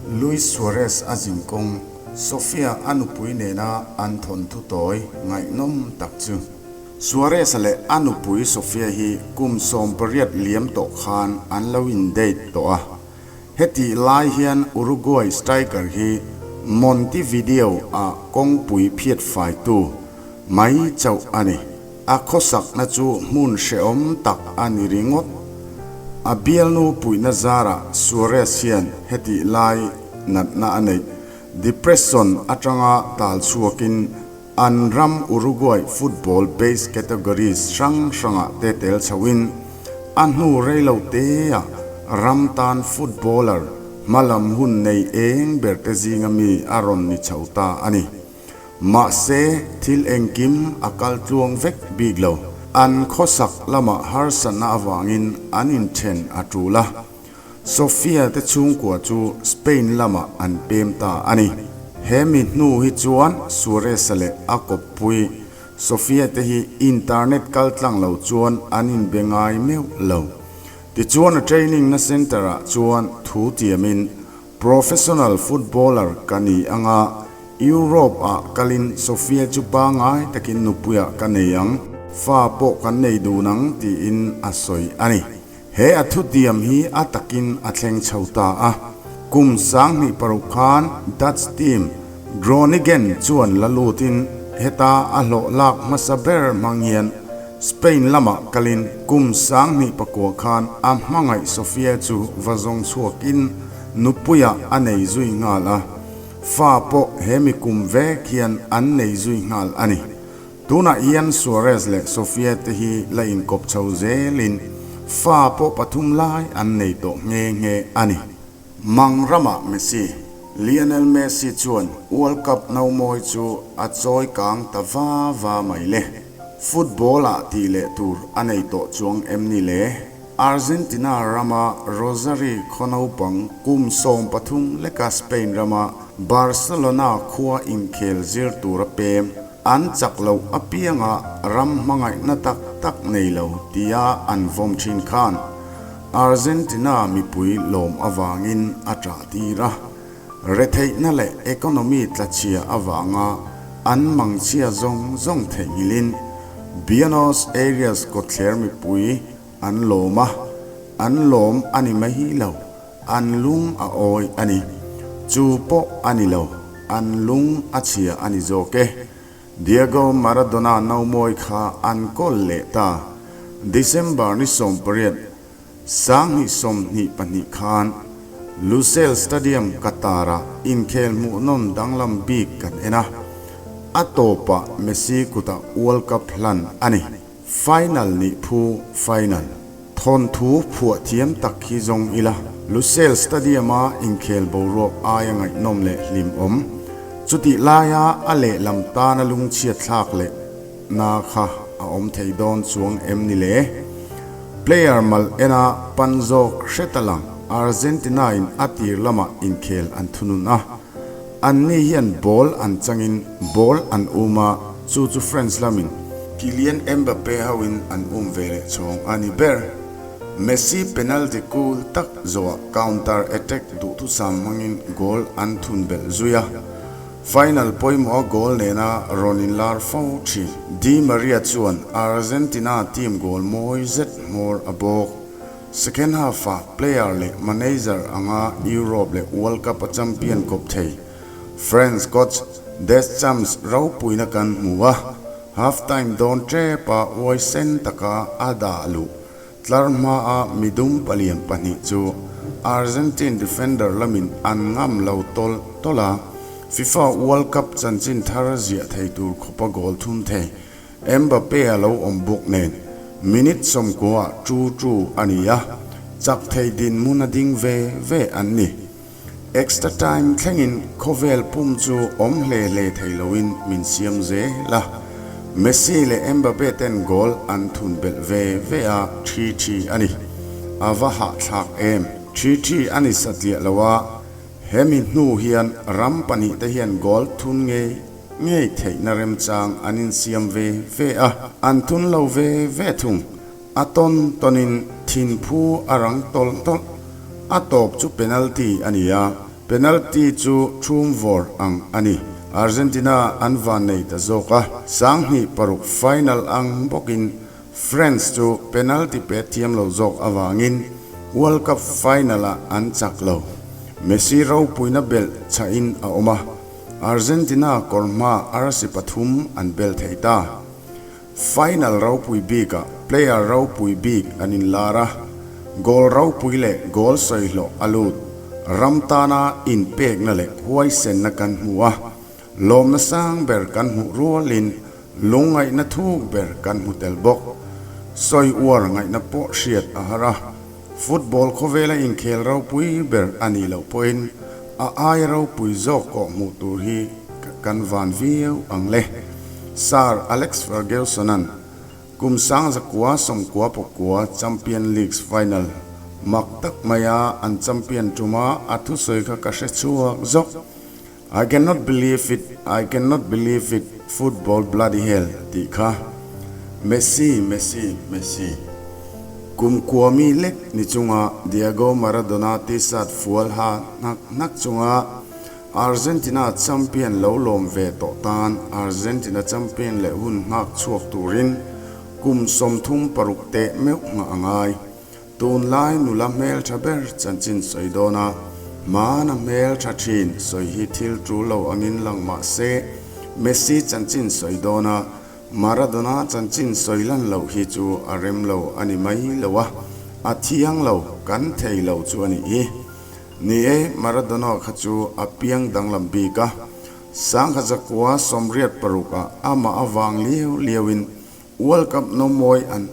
Luis Suarez a zinkawng, Sofia a nupui nena an thawnthu tawi ngaihnawm tak chu. Suarez-a leh a nupui Sofia hi kum 18 liam tawh khan an lo in-date tawh a. Hetih lai hian Uruguay striker hi Montevideo ah kawngpui phiat faitu mai chauh a ni. A khawsakna chu hmun hrehawm tak a ni ringawt. A bialnu puihna zarah Suarez hian hetih lai natna a neih, depression atanga tal chhuakin an ram Uruguay football base categories hrang hrangah te tel chhoin a hnu reilo teah ram tan footballer hmalam hun nei eng ber te zinga mi a rawn ni chho ta a ni. Mahse, thil engkim a kal tluang vek bik lo. An khawsak lamah harsatna avangin an inthen a tul a. Sofia te chhungkua chu Spain lamah an pem ta a ni. He mi hnu hi chuan Suarez-a leh a kawppui Sofia te hi internet kal tlang lo chuan an inbe ngai meuh lo. Tichuan a training na centre-ah chuan thu tiamin Professional footballer ka ni anga, Europe ah kalin Sofia chu pangai takin nupuiah ka nei ang, fa pawh kan nei dun ang tiin a sawi a ni. He a thutiam hi a takin a thleng chho ta a, kum 2006 khan Dutch team Groningen chuan la lutin heta a hlawh lak hmasa ber hmang hian Spain lamah kalin kum 2009 khan a hmangaih Sofia chu va zawng chhuakin nupuiah a nei zui nghal a, fa pawh he mi kum vek hian an nei zui nghal a ni. Tunah hian Suarez leh Sofia te hi la inkawp chho zelin fa pawh pathum lai an nei tawh nghe nghe a ni. Mang ramah Messi, Lionel Messi chuan World Cup nomawi chu a chawi kang ta va va mai le. Football ah tih leh tur a nei tawh chuang em ni le? Argentina rama Rosary khaw naupang kum 13 leka Spain rama Barcelona khua inkhel zir tura pem an chak loh apianga ram hmangaihna tak tak nei lo tia an vawm thin khan Argentina mipui lawm avangin a ṭah tir a, retheihna leh economy tlachhia avanga an mangchhia zawng zawng theihnghilhin Buenos Aires kawtthler mipui an lawm a, an lawm a ni mai lo, an lung a awi a ni. Chu pawh a ni lo, an lung a chhia a ni zawk e. Diego Maradona nomawi kha an kawl leh ta. December ni 18, 2022 khan Lusail Stadium, Qatar-ah inkhel hmuhnawm danglam bik kan en a, a tawpah Messi kutah World Cup hlan a ni. Final nih phu final. Thawnthu phuah thiam tak hi zawng ila, Lusail Stadium-a inkhel boruak aia ngaihnawm leh hlimawm. Chutih laia a lehlam tana lungchhiat thlak leh na kha a awm thei dawn chuang em ni le? Player mal ena pan zawk hre ta lang, Argentina-in a tir lamah inkhel an thunun a. Anni hian ball an changin ball an um a, chu chu France lamin Kylian Mbappe hoin an um ve leh chhawng a ni ber. Messi penalty cool tak zawhah counter attack duhthusam hmangin goal an thun belh zui a. Final pawimawha goal nena rawn inlar fo thin. Di Maria chuan Argentina team goal mawi zet hmawr a bawk. Second half-ah player leh manager anga Europe leh World Cup-a champion kawp thei France coach Deschamps ropuina kan hmu a, half time dawn ṭepa uai sen taka a dah luh tlar hmaa midum palian pahnih chu Argentine defender lamin an ngam lo tawlh tawlh a, FIFA World Cup chanchin thar ziah thei tur khawpa goal thum thei Mbappe a lo awm bawk nen minute 90 tu tu a ni a, chak thei dinhmun a ding ve ve an ni. Extra time thlengin khawvel pum chu awm hle hle thei loin min siam zel a, Messi leh Mbappe ten goal an thun belh ve ve a, thi thi a ni. A va hahthlak em! Thi thi a ni satliah lo a, hemi hnu hian ram pahnih te hian goal thun ngei ngei theihna remchang an insiam ve ve a, an thun lo ve ve thung. A tawn tawnin thinphu a rang tawlh tawlh. A tawp chu penalty a ni a. Penalty chu thum vawr ang a ni. Argentina an vannei ta zawk a, 2006 final ang bawkin France chu penalty pet thiam lo zawk avangin World Cup final-ah an chak lo. Messi ropuina belh chhahin a awm a, Argentina kawr hma arsi pathum an bel thei ta. Final ropui bikah player ropui bik an inlar a, goal ropui leh goal sawi hlawh a lut. Ram tana inpekna leh huaisenna kan hmu a, lawmna sang ber kan hmuh rualin lungngaihna thuk ber kan hmu tel bawk. Sawi uar ngaihna pawh hriat a har a, football khawvela inkhel ropui ber a nih loh pawhin a aia ropui zawk kawh hmuh tur hi kan van viau ang le. Sir Alex Ferguson-a'n kum 1999 Champion Leagues final mak tak maia an champion ṭuma a thusawi kha ka hre chhuak zawk. I cannot believe it, I cannot believe it, football bloody hell tih kha. Messi, Messi, Messi. Kum kua mi lek ni chunga Diego Maradona t-shirt fual ha hnak hnak chunga Argentina champion lo lawm ve tawh tan Argentina champion leh hun nghak chhuak turin kum 36 teh meuh nghah a ngai. Tunlai nula hmeltha ber chanchin sawi dawn a, hmana hmeltha thin sawi hi thil tul lo angin lang mah se, Messi chanchin sawi dawn a, Maradona chanchin sawi lan loh hi chu a rem lo a ni mai lo a, a thiang lo kan thei lo chu a nih hi. Ni e, Maradona kha chu a piang danglam bik a, 1986 ah amah avang liau liauin World Cup nomawi an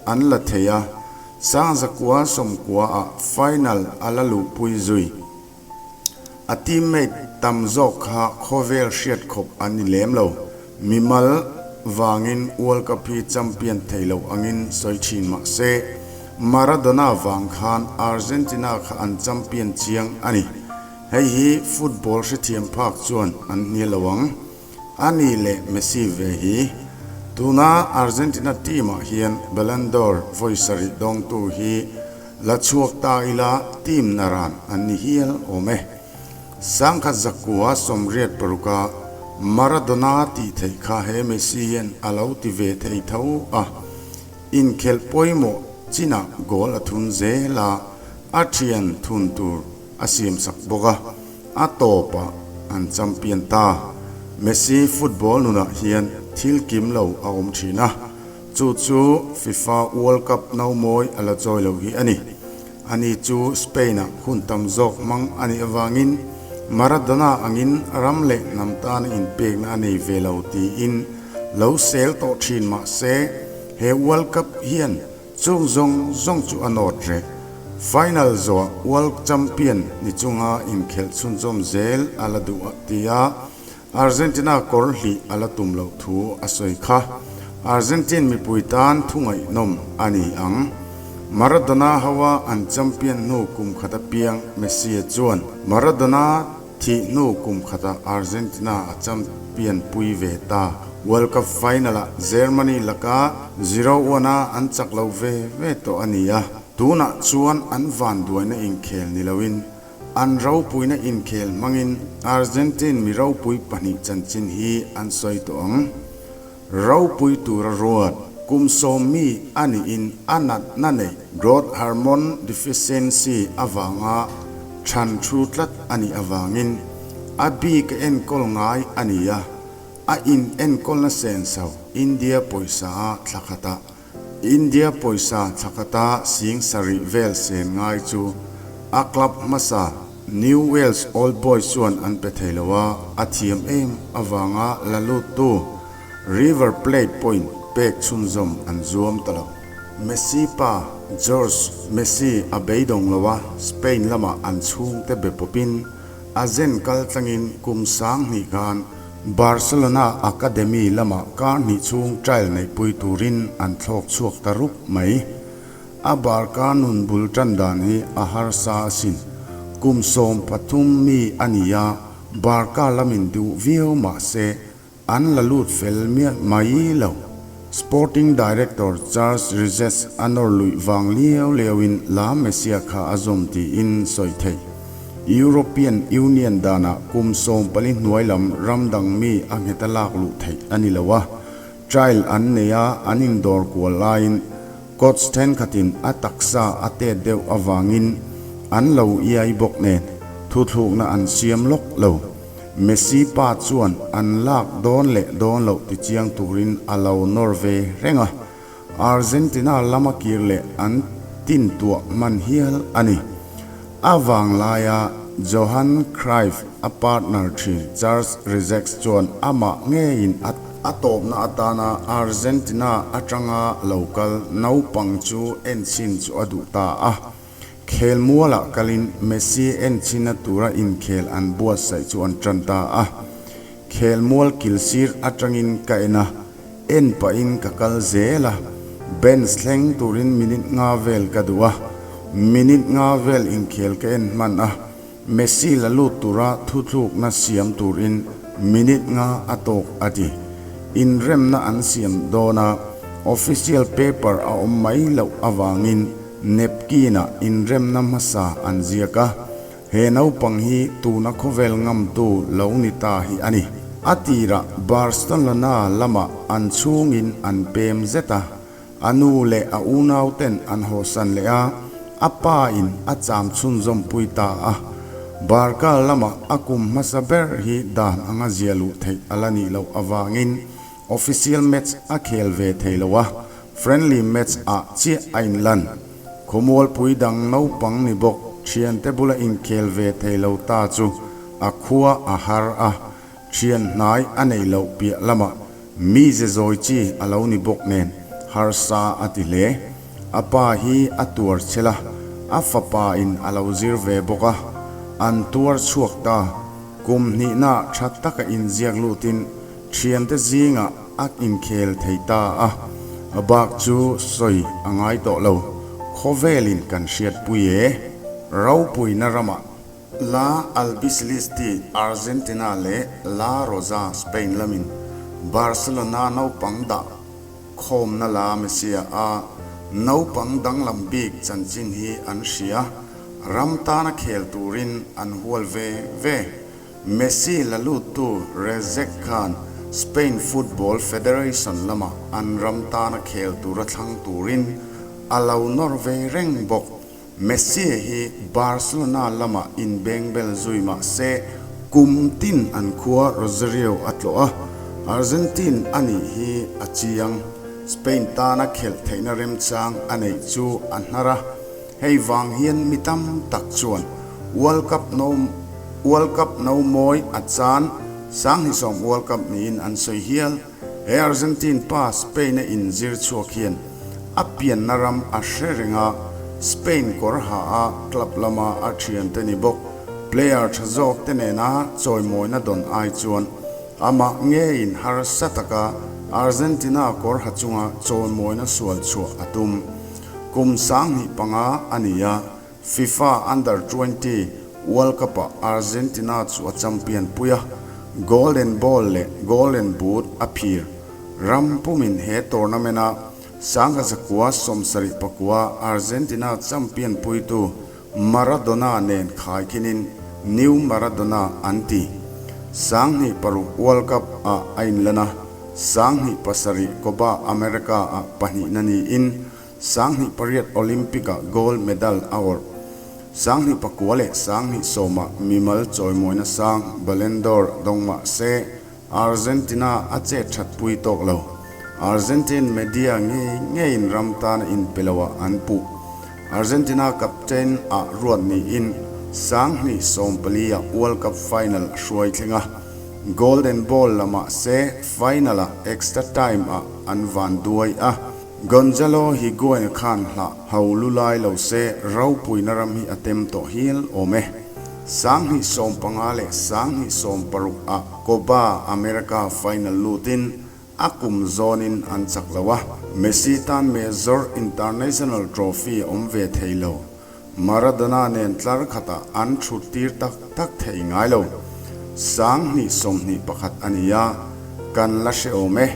an la thei a, 1990 ah final a la luhpui zui. A teammate tam zawk kha khawvel hriat khawp an ni lem lo. Mimal vangin World Cup hi champion thei lo angin sawi thin mah se, Maradona vang khan Argentina kha an champion chiang a ni. Hei hi football hrethiam phak chuan an hnial lo ang. A ni leh Messi ve hi. Tuna Argentina team ah hian Ballon d'Or vawi sarih dawngtu hi la chhuak ta ila team naran an ni hial awm e. 1986 a Maradona tih theih kha he Messi hian a lo ti ve thei tho a, inkhelh pawimawh chinah goal a thun zel a, a thian thun tur a siamsak bawk a, a tawpah an champion ta. Messi football nunah hian thil kim lo a awm thin a, chu chu FIFA World Cup nomawi a la chawi lo hi a ni. Ani chu Spain-ah hun tam zawk hmang a nih avangin Maradona angin ram leh hnam tana inpekna a nei ve lo tiin lo sel tawh thin mah se, he World Cup hian chung zawng zawng chu a nawt reh. Final zawhah World Champion ni chunga inkhelh chhunzawm zel a la duh tia Argentina kawr hlih a la tum loh thu a sawi kha. Argentine mipui tan thu ngaihnawm a ni ang. Maradona hoa an champion hnu kum khat apiang Messi-a chuan Maradona thih hnu kum khatah Argentina a champion pui ve ta. World Cup final-ah Germany laka zero one-a an chak lo ve ve tawh a ni a, tunah chuan an vanduaina inkhel ni loin An ropuina inkhel hmangin Argentine mi ropui pahnih chanchin hi an sawi tawh ang. Ropui tura ruat, kum sawm mi a niin a natna neih growth hormone deficiency avanga chhan thu tlat a nih avangin a bik a enkawl ngai a ni a, a in enkawlna senso India pawisa a thla khatah India pawisa thlakhata 7000 vel sen ngai chu a club hmasa New Wales Old Boys chuan an pe thei lo a, a thiam em avanga la luttu River Plate pawhin pek chhunzawm an zuam ta lo. Messi pa Jorge Messi a beidawng lo a, Spain lamah an chhungte be pawpin a zen kal tlangin kum 2000 khan Barcelona Academy lamah kar hnih chhung trial neihpui turin an thlawk chhuak ta rup mai. A Barca nun bul tan dan hi a harsa asin. Kum 13 mi a ni a, Barca lamin duh viau mah se an la lut fel miah mai lo. Sporting Director Charles Rizes a nawr luih vang liau liauin La Masia kha a zawm tiin sawi theih. European Union danah kum 14 hnuai lam ram dang mi a ngheta lak luh theih a ni lo a, trial an nei a, an indawr kual laiin coach thenkhatin a taksa a tet deuh avangin an lo iai bawk nen thuthlukna an siam lawk lo. Messi pa chuan an lak dawn leh dawn loh tichiang turin a lo nawr ve reng a. Argentina lama kir leh an tintuah hman hial a ni. A vanglaia Johan Cruyff a partner thin Charles Rizek chuan amah ngeiin a a tawpna atana Argentina atanga lo kal naupang chu enchhin chu a duh ta a. Khelmualah kalin Messi enchhinna tura inkhel an buatsaih chu an tan ta a. Khelmual kil sir atangin ka en a, en pahin ka kal zel a, bench thleng turin minute nga vel ka duh a, minute nga vel inkhel ka en hman a, Messi la lut tura thuthlukna siam turin minute nga a tawk a ti. Inremna an siam dawn a, official paper a awm mai loh avangin napkin-ah inremna hmasa an ziak a, He naupang hi tuna khawvel ngamtu lo ni ta hi a ni. A tirah Barcelona lamah an chhungin an pem zet a, a nu leh a unauten an hawsan leh a, a pa in a cham chhunzawmpui ta a. Barca lamah a kum hmasa ber hi dan anga zia luh theih a la nih loh avangin Official match a khel ve thei lo a, friendly match ah chiah a inlan. Khawmualpui dang naupang ni bawk thiante bula inkhel ve thei lo ta chu a khua a har a, thian hnai a neih loh piah lamah mi ze zawi chi a lo ni bawk nen harsa a ti hle. A pa hi a tuar chhel a, a fapa in a lo zir ve bawk a, an tuar chhuak ta. Kum hnihna tha taka inziak lutin Thiante zingah a inkhel thei ta a, a bak chu sawi a ngai tawh lo. Khawvelin kan hriatpui e. Ropuina ramah La Albiceleste Argentina leh La Roja Spain lamin Barcelona naupang dah khawmna la Messia a naupang danglam bik chanchin hi an hria. Ram tana khel turin an hual ve ve. Messi la luttu Rezek khan Spain Football Federation lama an ram tana khel tura thlang turin a lo nawr ve reng bawk. Messi hi Barcelona lama inbengbel zui mah se kum tin an khua Rosario a tlawh a, Argentine a nih hi a chiang. Spain tana khelh theihna remchang a neih chu a hnar a. Hei vang hian mi tam tak chuan World Cup no World Cup no mawi a chan 2010 World Cup niin an sawi hial. He Argentine pa Spain a inzir chhuak hian a pianna ram a hre reng a, Spain kawr ha a club lama a thiante ni bawk player tha zawk te nena chawimawina dawn ai chuan amah ngeiin harsa taka Argentina kawr ha chunga chawimawina sual chhuah a tum. Kum 25 a ni a, FIFA Under 20 World Cup-ah Argentina chu a champion pui a, Golden Ball leh Golden Boot a phir. Ram pumin he tournament-a 1979 Argentina champion puitu Maradona nen khaikhinin New Maradona an ti. 2006 World Cup-ah a inlan a, 2007 Copa America-ah pahnihna niin 2008 Olympic-ah gold medal a awrh. 2009 leh 2010-ah mimal chawimawina sang Ballon d'Or dawng mah se Argentina a chet that pui tawk lo. Argentine media ngei ngeiin ram tana inpe loah an puh. Argentina captain ah ruat niin 2014-ah World Cup final a hruai thleng a. Golden Ball la mah se final ah extra time ah an van duai a. Gonzalo Higuain khan hlah ho lu lai lo se ropuina ram hi a tem tawh hial awm e. 2015 leh 2016 ah Copa America final lutin a kum zawnin an chak lo a. Messi tan Major International Trophy a awm ve thei lo. Maradona nen tlar khatah an thut tir tak tak thei ngai lo. 2021 a ni a, kan la hrehawm e.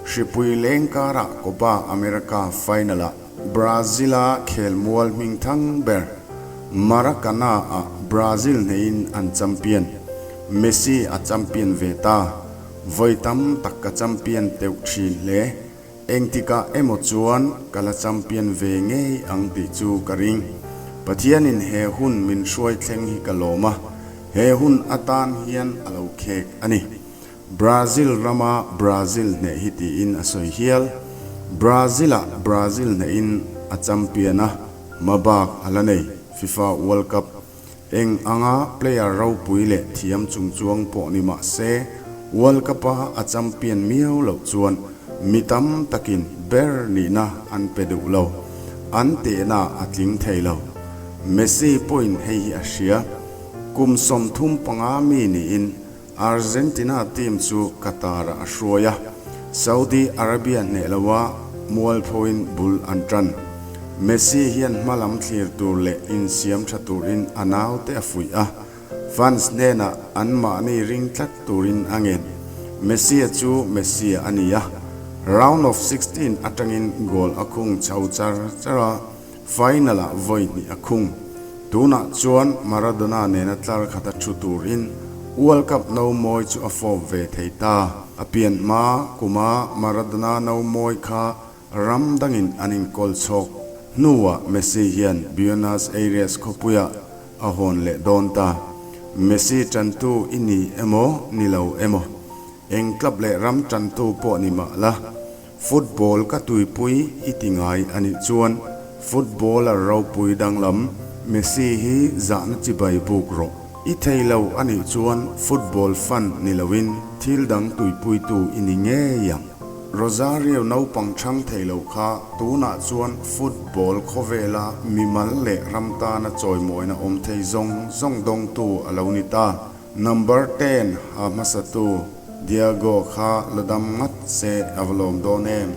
Hripui leng karah Copa America final-ah Brazil-a khelmual hmingthang ber Maracana-ah. Brazil hnehin an champion. Messi a champion ve ta. Vawi tam tak ka champion teuh thin hle. Engtikah emaw chuan ka la champion ve ngei ang tih chu ka ring. Pathianin he hun min hruai thleng hi ka lawm a, he hun atan hian a lo khek a ni. Brazil rama Brazil hneh hi tiin a sawi hial. Brazil-ah Brazil hnehin a champion a, hmabak a la nei, FIFA World Cup Eng anga player ropui leh thiam chungchuang pawh ni mah se, World Cup-a a champion miau loh chuan mi tam takin ber nihna an pe duh lo. An tehna a tling thei lo. Messi pawhin hei hi a hria. Kum 35 mi niin Argentina team chu Qatar-ah a hruai a, Saudi Arabia hneh loa mualphoin bul an tan. Messi hian hma lam thlir tur leh insiam tha turin a naute a fuih a, fans hnenah anmahni ring tlat turin a ngen. Messi-a chu Messi-a a ni a, round of 16 atangin goal a khung chho char char a, Final-ah vawi hnih a khung. Tunah chuan Maradona nena tlar khata thu turin World Cup no mawi chu a fawp ve thei ta. A pian hma kuma Maradona no mawi kha ram dangin an inkawl chhawk hnuah Messi hian Buenos Aires khawpuiah a hawn leh dawn ta. Messi tantu i ni emaw ni lo emaw, eng club leh ram tantu pawh ni mah la, Football ka tuipui i ti ngai a nih chuan footballer ropui danglam Messi hi zahna chibai buk rawh. I thei lo a nih chuan football fan ni loin thil dang tuipuitu i ni ngei ang. Rosario naupang chhang thei lo kha tunah chuan football khawvela mimal leh ram tana chawimawina awm thei zawng zawng dawngtu a lo ni ta. Number ten ha hmasatu Diego kha la dam ngat se a va lawm dawn em?